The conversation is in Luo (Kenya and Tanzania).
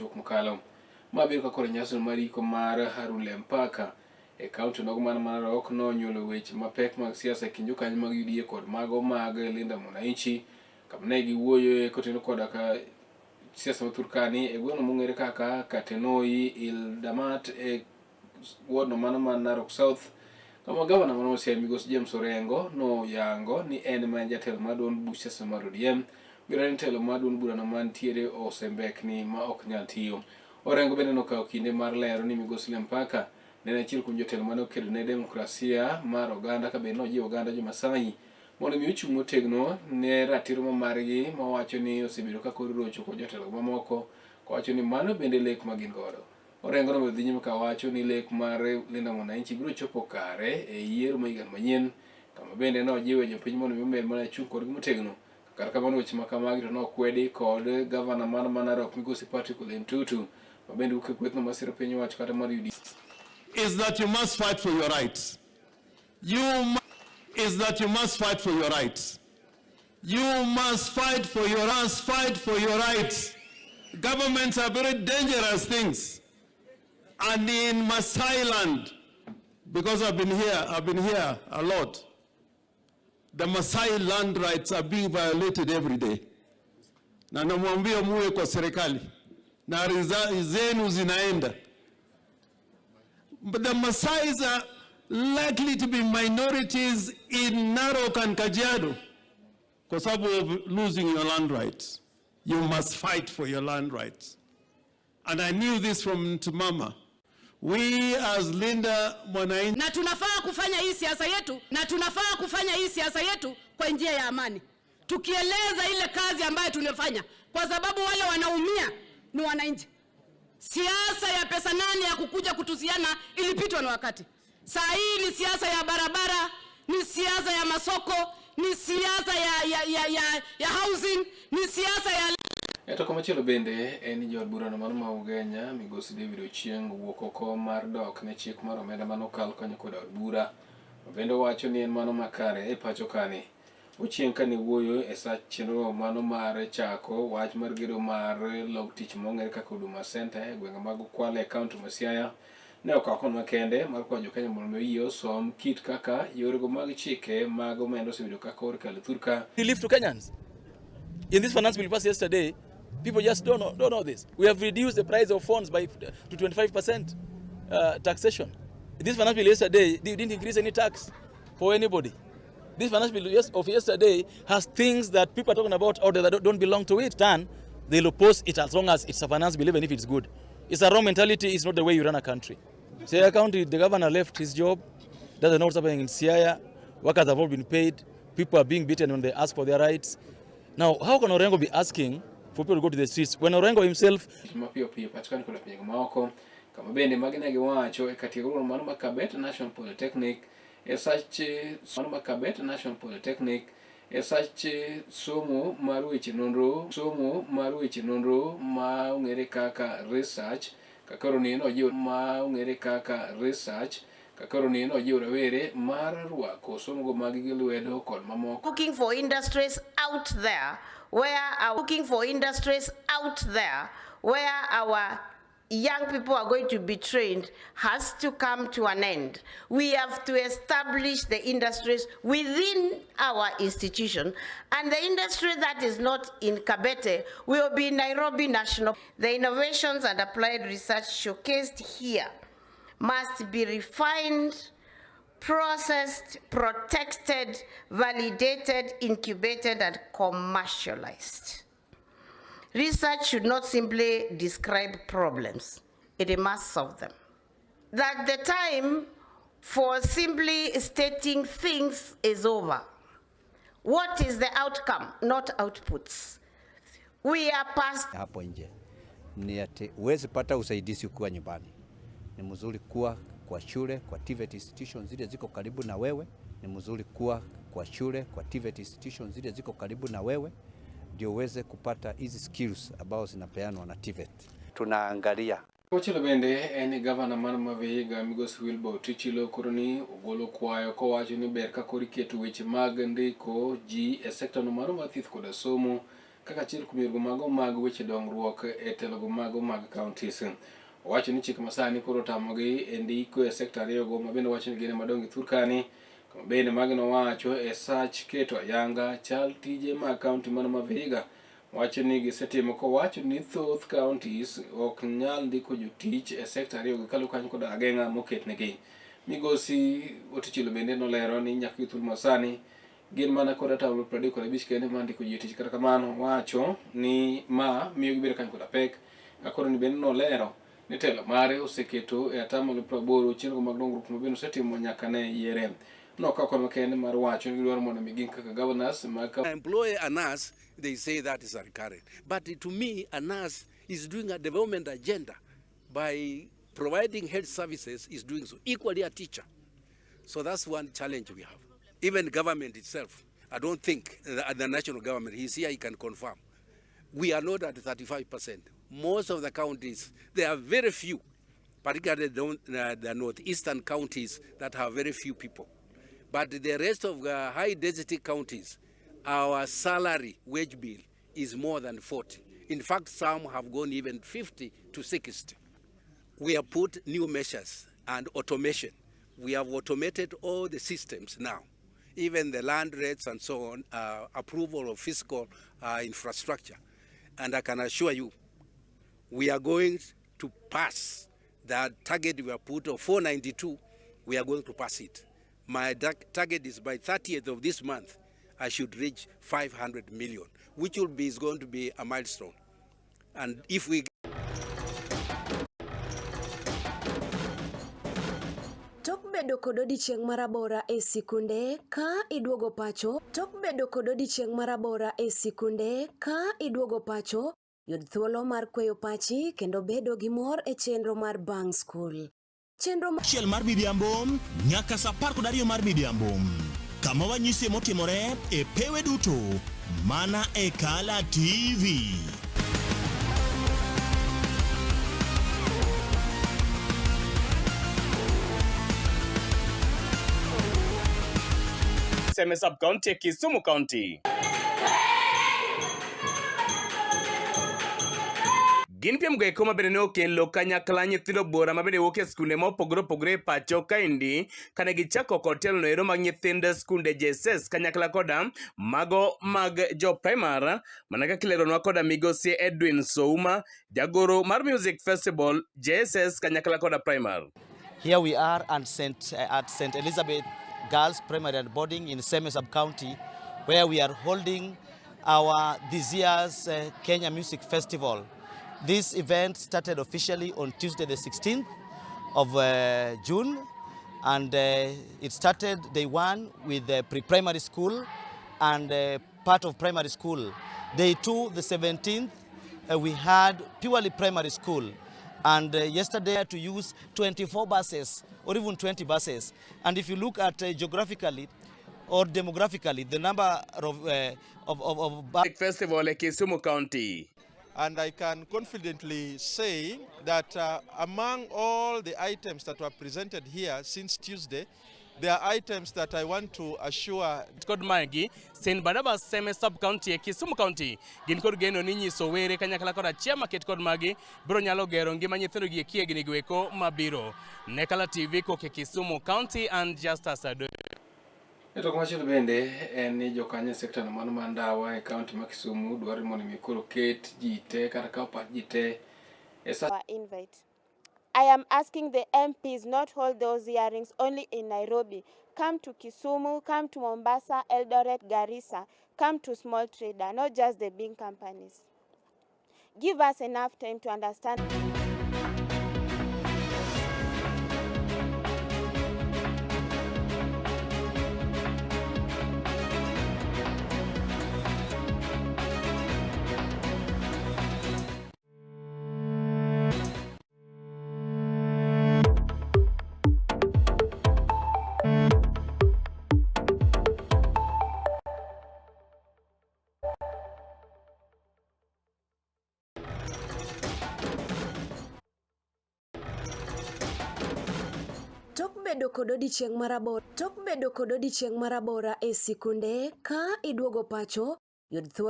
machuok mokalo. Ma biro ka koro nyasino mar iko mar Harun Lempaka e kaunti nogo mar Narok nonyuolo weche mapek mag siasa e kind jokanyo mag UDA kod mago mag Linda Mwananchi kama ne giwuoyoe kotenore koda ka siasa ma Turkani e gweng'no mong'ere kaka Katenoi Ildamat e wardno mano mar Narok South kama gavana mar Siaya Migosi James Orengo noyango ni en ema en jatelo mar duond buch siasa mar ODM biro ni telo mar duond burano mantiere osembekni ma ok nyal tiyo. Orengo bende nokawo kinde mar lero ni Migosi Lempaka ne en achiel kuom jotelo mane okedo ne demokrasia mar oganda ka bende nojiwo oganda jo-Masai mondo mi ochung' motegno ne ratiro ma margi mawacho ni osebedo ka koro rocho kod jotelo mamoko kowacho ni mano bende lek ma gin godo. Orengo nomedo dhi nyime kawacho ni lek mar Linda Mwananchi biro chopo kare e yiero ma higa manyien kama bende nojiwo jopiny mondo mi omed mana chung' kodgi motegno. Kata kamano weche ma kamagi to nokwedi kod gavana mar ma Narok Migosi Patrick Ole Ntutu ma bende wuok e kwethno masiro piny owacho kata mar UDA. Is that you must fight for your rights. You is that you must fight for your rights. You must fight for your rights, fight for your rights. Governments are very dangerous things. And in Maasai land, because I've been here a lot, the Maasai land rights are being violated every day. Na namwambia muwe kwa serikali na ardhi zenu zinaenda. But the Maasais are likely to be minorities in Narok and Kajiado kwa sababu of losing your land rights. You must fight for your land rights. And I knew this from Ntimama. We as Linda Mwananchi Na tunafaa kufanya hii siasa yetu, na tunafaa kufanya hii siasa yetu kwa njia ya amani, tukieleza ile kazi ambayo tunafanya, kwa sababu wale wanaumia ni wananchi. Siasa ya pesa nane ya kukuja kutusiana ilipitwa na wakati. Saa hii ni siasa ya barabara, ni siasa ya masoko, ni siasa ya housing, ni siasa ya E to komachielo bende en ni jaod burano mano ma Ugenya Migosi David Ochieng owuok oko mar dok ne chik mar omenda mane okal kanyo kod od bura. Bende owacho ni en mano makare e pacho kani. Ochieng kane wuoyo e sa chenro mano mar chako wach mar gedo mar log tich mong'ere kaka Huduma Center e gwenge mag Kwale e kaunti ma Siaya ne okawo okang' makende mar kwayo jokenya mondo mi oyie osom kit kaka yorego mag chike mag omenda osebedo kaka or kalo thurka. Relief to Kenyans. In this finance bill passed yesterday, people just don't know this. We have reduced the price of phones by to 25% taxation. This finance bill yesterday, they didn't increase any tax for anybody. This finance bill of yesterday has things that people are talking about out there that don't belong to it. Then they'll oppose it as long as it's a finance bill, even if it's good. It's a wrong mentality. It's not the way you run a country. Siaya County, the governor left his job, doesn't know what's happening in Siaya. Workers have not been paid. People are being beaten when they ask for their rights. Now, how can Orengo be asking for people to go to the streets when Orengo himself mapiyo piyo patikani koda pinje maoko kama bende magi ne giwacho e katiegruok mano ma Kabete National Polytechnic e sach mano ma Kabete National Polytechnic e sach somo mar weche nonro somo mar weche nonro ma ong'ere kaka research kakoro ni nojiwo ma ong'ere kaka research kakoro ni nojiwo rawere mar rwako somogo mag gige lwedo kod mamoko. Looking for industries out there where are looking for industries out there where our young people are going to be trained has to come to an end. We have to establish the industries within our institution, and the industry that is not in Kabete will be Nairobi National. The innovations and applied research showcased here must be refined, processed, protected, validated, incubated, and commercialized. Research should not simply describe problems, it must solve them. That the time for simply stating things is over. What is the outcome, not outputs? We are past Hapo nje ni ati huwezi pata usaidizi ukiwa nyumbani. Ni mzuri kuwa kwa shule, kwa TVET institutions zile ziko karibu na wewe. Ni mzuri kuwa kwa shule, kwa TVET institutions zile ziko karibu na wewe, ndio uweze kupata hizi skills ambazo zinapeanwa na TVET. Tunaangalia Kochielo bende en ni gavana man ma Vihiga Migosi Wilbur Ottichilo koro ni ogolo kwayo kowacho ni ber ka koro iketo weche mag ndiko ji e sekta no mano mar thieth koda somo. kaka achiel kuom yorego mago mag weche dongruok e telogo mago mag counties. Owacho ni chik masani koro otamogi e ndiko e sekta ariyogo ma bende wacho ni gin ema dongo e thurkani kama bende magi nowacho e sach keto ayanga chal tije mag kaunti mano ma Vihiga wacho ni gisetimo kowacho ni thoth counties ok nyal ndiko jotich e sekta ariyogo kaluwore kanyo koda ageng'a moketnegi. Migosi Otichilo bende nolero ni nyaka gi thuolo masani gin mana kod atamalo 35 kende mar ndiko ji e tich kata kamano wacho ni ma miyo gibedo kanyo koda pek ka koro ni bende nolero ni telo mare oseketo e atamalo 80 chenro mag dongruok ma bende osetimo nyaka ne yiere. Nokawo kwan makende mar wacho ni gidwaro mondo mi gin kaka governors mag employ a nurse, they say that is recurrent. But to me, a nurse is doing a development agenda by providing health services, is doing so. Equally a teacher. So that's one challenge we have. Even government itself, I don't think the national government, he's here, he can confirm. We are not at 35%. Most of the counties, there are very few, particularly the northeastern counties that have very few people. But the rest of the high density counties, our salary wage bill is more than 40. In fact, some have gone even 50 to 60. We have put new measures and automation. We have automated all the systems now, even the land rates and so on, approval of fiscal infrastructure. And I can assure you, we are going to pass the target we have put of 492, we are going to pass it. My target is by 30th of this month, I should reach 500 million, which is going to be a milestone. And if we Tok bedo kod odiechieng' marabora e sikunde ka iduogo pacho. Tok bedo kod odiechieng' marabora e sikunde ka iduogo pacho, yud thuolo mar kweyo pachi kendo bedo gi mor e chenro mar bang' skul. Chenro Chiel mar midhiambo nyaka sa 12 mar midhiambo kama wanyisie motimore e pewe duto mana e Kala TV. Seme Sub-County, Kisumu County. Gin piem go eko mabende ne okelo kanyakla nyithindo buora mabende wuok e skunde mopogore opogore e pacho kaendi kane gichako kod tielo ero mag nyithind skunde JSS kanyakla koda mago mag jo primar mana kaka ileronwa koda migosi Edwin Souma jagoro mar Music Festival JSS kanyakla koda primar. Here we are at St. Elizabeth Girls Primary and Boarding in Seme Sub-County, where we are holding our this year's Kenya Music Festival. This event started officially on Tuesday the 16th of June, and it started day one with the pre-primary school and part of primary school. Day two, the 17th, we had purely primary school. And yesterday to use 24 buses or even 20 buses. And if you look at geographically or demographically, the number of Festival e Kisumu County. And I can confidently say that among all the items that were presented here since Tuesday, there are items that I want to assure. Kod magi, St. Barnabas Seme Sub-County e Kisumu County gin kod geno ni nyiso were kanyakla kod achiel maket kod magi biro nyalo gero ngima nyithindo gi e higni go eko mabiro. Ne Kala TV koke Kisumu County and Justus Ado. E tok machielo bende en ni jokanyo e sekta no mano mar ndawa e kaunti ma Kisumu dwaro mondo mi koro ket ji te kata kawo pach ji te e sa Our invite. I am asking the MPs not hold those hearings only in Nairobi. Come to Kisumu, come to Mombasa, Eldoret, Garissa. Come to small trader, not just the big companies. Give us enough time to understand. Tok bedo kod odiechieng' marabora, tok bedo kod odiechieng' marabora e sikunde ka iduogo pacho, yud thuolo